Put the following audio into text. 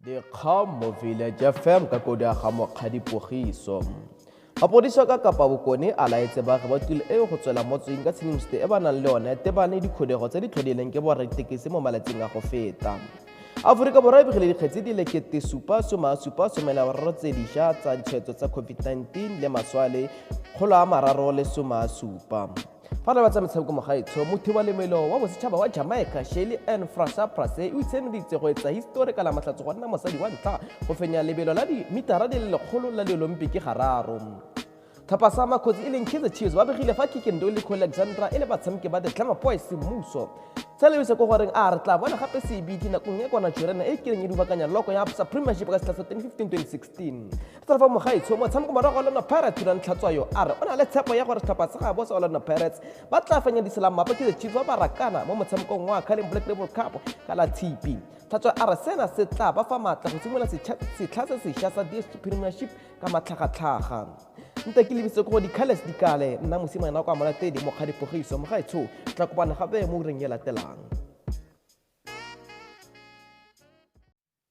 Dikgang mo Village FM ka kodi ya ga Mokgadi Pogiso. Mapodisi a ka Kapa Bokone a laetse baagi ba tulo eo go tswela mo tsweng ka tshedimosetso e ba nang le yone tebane dikgodego tse di tlhodileng ke boraditekesi mo malatsing a go feta. Aforika Borwa e begile dikgetsi di le 7,773 tse dišwa tsa ditshwaetso tsa COVID-19 le maswe a le 317. Fa re batsa metshameko mogaetsho, motho wa lemelo wa bosetšhaba wa Jamaica Shelly Ann Fraser Prase o itshemeditse go etsa histori ka la matlhatso go nna mosadi wa ntlha go fenya lebelo la dimitara di le 100 la diolimpiki gararo. Tlhopha sa makgotsi e leng Kaizer Chiefs ba begile fa Kikendo le Cole Alexandra e le batshameki ba The Glamour Boys semmuso. Se lebise ko goreng a re tla bona gape sebidi nakong e kwana Jorena e kileng e dubakanya loko ya Absa Premiership ka setlha sa 2015-2016. Tsala fa mogaetsho motshameko morago Orlando Pirates Thulani Tlhatswayo a re o na le tshepo ya gore setlhopha sa gabo sa Orlando Pirates ba tla fenya diselammapo ke the Chiefs ba ba rakana mo motshamekong wa Carling Black Label Cup ka la Tshipi. Tlhatswayo a re sena se tla ba fa maatla go simolola setlha se sešwa sa DStv Premiership ka matlhagatlhaga. Nte ke lebise ko go dikgales dikale nna mosimane kwa Molatedi Mokgadi Pogiso mogaetsho tla kopana gape mo ureng e latelang.